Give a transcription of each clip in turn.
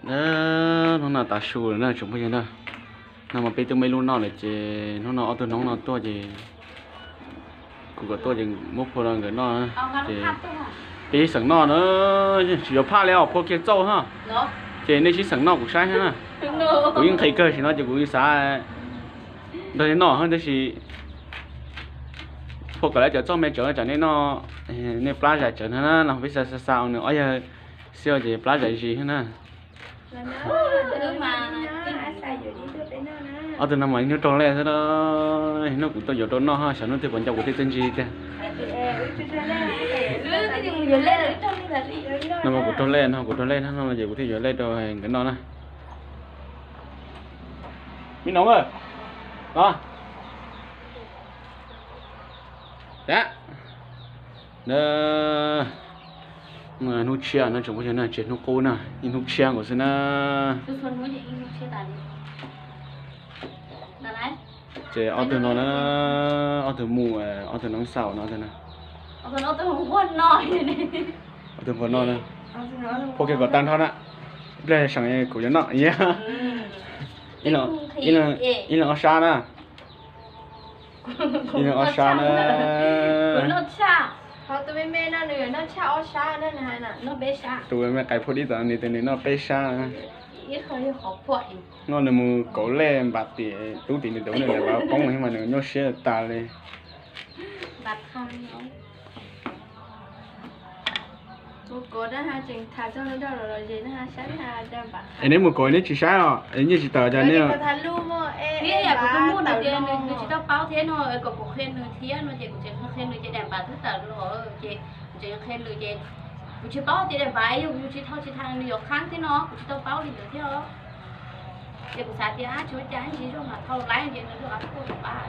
Hnub no tav su lawm na tsoom phooj ywg na. No mas peb twb muaj ib lub noj lawm ces hnub no ob tug noob no tuaj ces kuv kom tuaj ces muab phua rau nkawd noj na. Ces peb sib xeem noj na, tsis yuav phaj li os, phua kiag txauj na. Ces nej sib xeem noj kuv saib na. Kuv yeej nqhis kawg sim no ces kuv xav nrog nej noj tab sis phua kom lawv cov txauj me tsawv tsam nej noj, nej plab zais tsawv na, no peb xa xa xa nws ob yawg xwb ces plab zais zis na. Ob tug no mas ib hnub raug lej xwb, hnub kuv tuaj yuav rau noj, xyov hnub twg puas nco kuv tej txiaj ntsig tiag. No mas kuv raug lej no, kuv raug lej no ces kuv thiaj yuav lej rau nkawd noj na. Me noov, los. Hnub tshiab no tsoom phooj ywg na, tsis yog hnub qub na, ib hnub tshiab nkaus xwb na. Ces ob tug no na, ob tug mus, ob tug noob xaus no, ob tug nquag noj na, phua kiag kom tag nrho na, ib pliag seem kuv yuav noj. Ib leeg ob sab na. Tus me qais phua dib tom nws tes nws noj peb sab. Noj nws mus kauv lej npam tim tub tim nws tus nws daim npav poob mas nws nyuaj siab tas li. Es neb mus kauv neb tsis saib os, es nyiaj tsis tawm cas neb. Kuv tsis tau paub thiab no, kom kuv qhia nws thiab no ces kuv tseem qhia nws ces daim npav twb tawm los ces kuv tseem qhia nws ces kuv tsis paub tias daim npav yog kuv yus tsis thau tsis thau nws yuav qhab thiab no kuv tsis tau paub li ntawd thiab. Ces kuv xav tias tsis ua cas ntsis zog mas thau laib ces nws lub av kuj npav.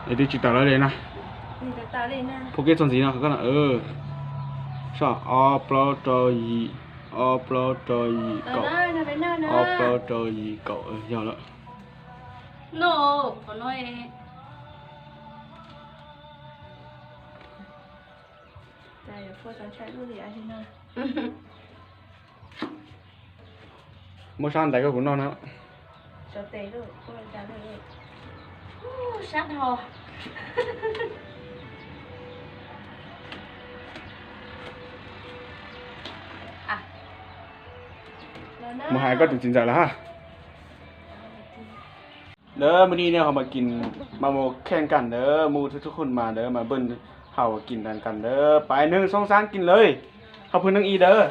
Es twb tsis tawm los li na. Phua kiag txog ntxiv no koj na. Soj ob plaub rau yim, ob plaub rau yim kaum, ob plaub rau yim kaum yog lawm. No, qhov no. Muab sab ntais koj kuv noj na. Sab dhau. Mus hais koj tus txiv ntxawm lawm ha. Lawv mus ni ne ho mas kis mas mus kheej kas ntawd mus thwb thwb khun mas ntawd mas npawg hau kis ntas kas ntawd pais neeg soob sab kis lawm. Ho pw neeg i ntawd.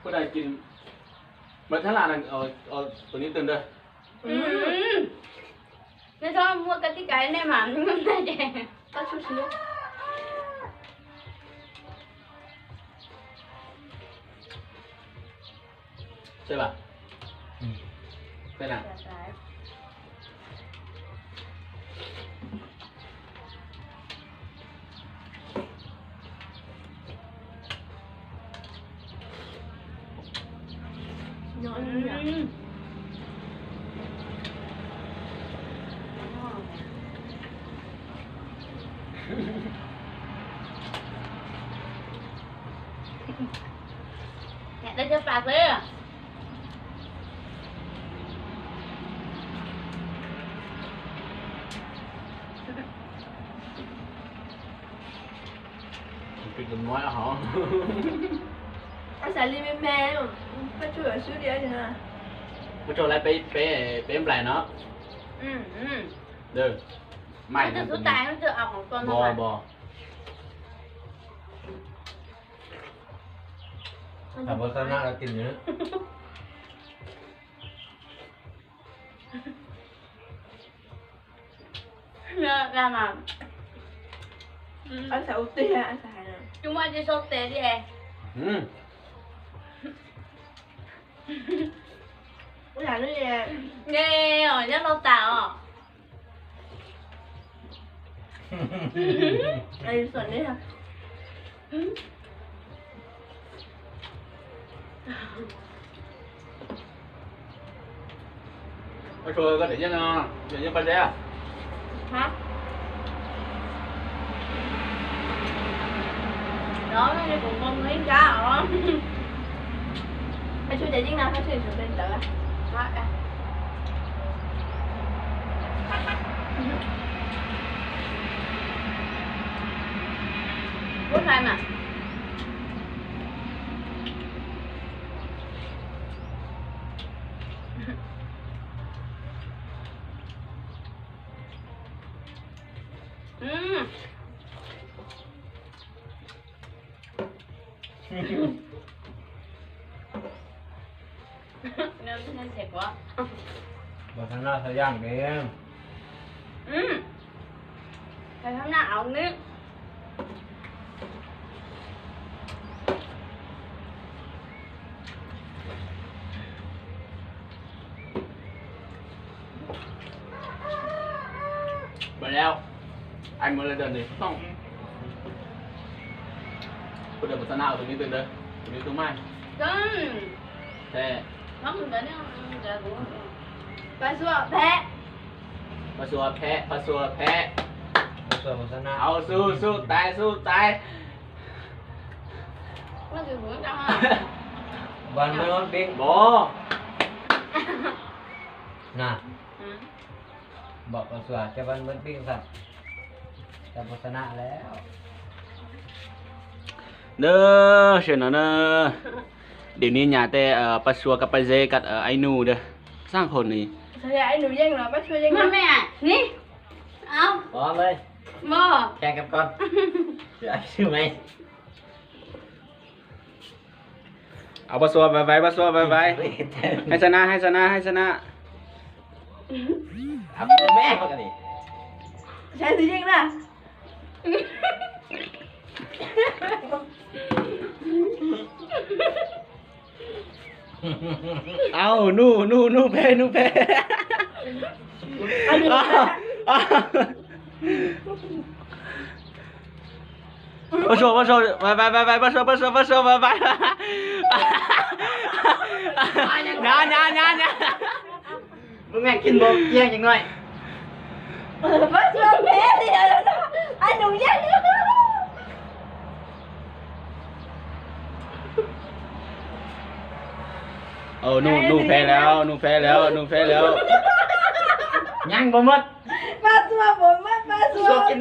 Peb dag kis mas thab lam tus niv tw ntawd. Nej txhob muab koj tib cai nej mas. Xav li me me, peb tsuj yuav swb li. Peb tsuj lawv peb, peb nplais no. Mai xub tais, Tsis muaj tsis sau tes li. Nge os, nyob no tas os. Ua tsuag koj tseem yeej no, tseem yeej paj zeb. Hab? Đó, kuv nqo ib nrab os. Paj Tsua ces yeej na, Paj Tsua tseem npe ntawd. Muab hlais mas. Bos xav noj txhua yam li. Bos xav noj ua neb. Bos lawm, ai mus lawm ntawm nws xov tooj. Kuv tus bos xav noj tus nib tw ntawd, tus nib tw mas. Paj Xua phem, Paj Xua phem, Paj Xua phem. Au, su, su tais, su tais. Npov. Na, npov Paj Xua cov npov pij xav, cov pov xav na lawm. Nab, sawv no na, diam niag nyam tej Paj Xua kab paj zeb kab ai nus dab, xab qhov ni. Au, Paj Xua vais vais, Paj Xua vais vais. Hais xav na, hais xav na, hais xav na. Au, nub, nub, nub phem, nub phem. Paj Xua, Paj Xua, vais vais vais vais, Paj Xua, Paj Xua, Paj Xua, vais vais. Nab, nab, nab, nab. Lub neej kib npau kiag ces noj. Paj Xua phem li, ai nus yeej. Nub phem lawm, nub phem lawm, nub phem lawm. Nyaab npau mab. Paj Xua npau mab, Paj Xua phem.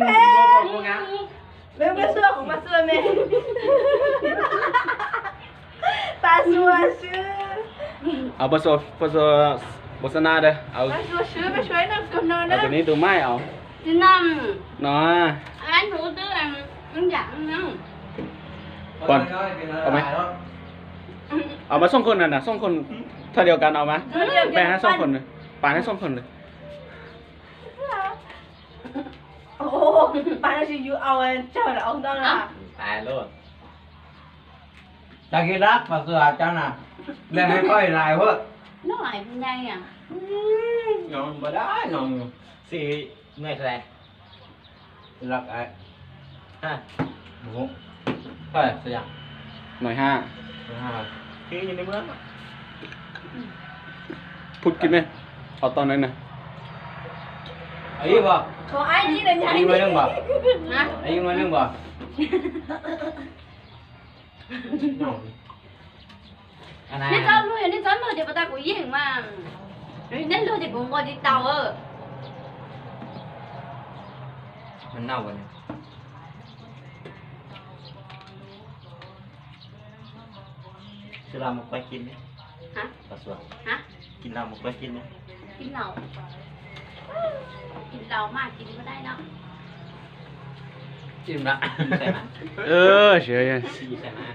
Paj Xua, Paj Xua me. Paj Xua swb. Paj Xua, Paj Xua, Paj Xua na, tus nib tw mas os. No. Pon, au mas xooj khuj na, xooj khuj thaj diav kas no mas. Npe hab xooj khuj, pas hab xooj khuj. Tag kis dab Paj Xua cov na, lawv hais koj lais huv. Noj hab. Phub kib me, qhov tau na. Neb txhob luag, yog neb txhob luag ces puas tas kuv yeej mas. Neb luag ces kuv nqua tsis tau.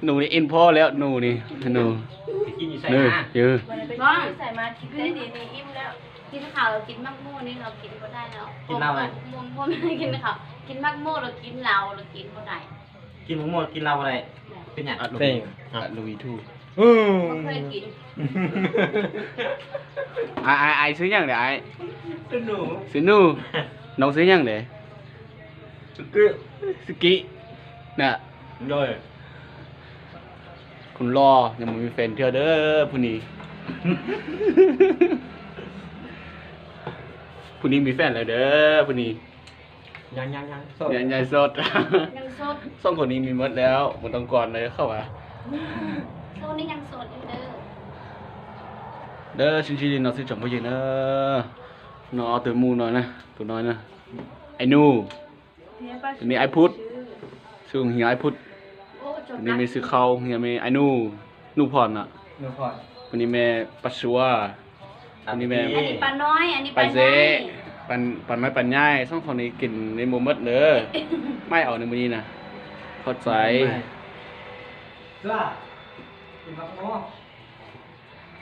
Nub ni ib phob lawm, nub ni, nub. Nws, yws. Kib qhov kib maj muaj ne, kib pom dai no. Kib lauj, kib maj muaj los kib laus los kib pom dai. Kib maj muaj kib laus dai. Lub YouTube. Ai, ai, ai xwb yeej lawm ai. Xwb nug, noo xwb yeej lawm. Xwb kim na. Koj los yog mus mi fes thiab dawb pug ni. Pug ni mi fes lawm dawb pug ni. Nyaij sot, xoom khaum ni mi mab lawm, mus tau kos lawm khauj as. Dawb sib ntsib li no xwb tsoom phooj ywg na. No ob tug mus no na, tus no na, Ai Nuj, tus me Ai Phut, xwb hu Ai Phut. Tus ni me xwb khau hu me Ai Nuj, Nuj Phom na. Tus ni me Paj Suav. Tus ni me Paj Zeb, Paj Maiv Paj Nyaij, xoom khaum ni kis li mus mab lawm. Maij aus ni mus ni na. Qhov txais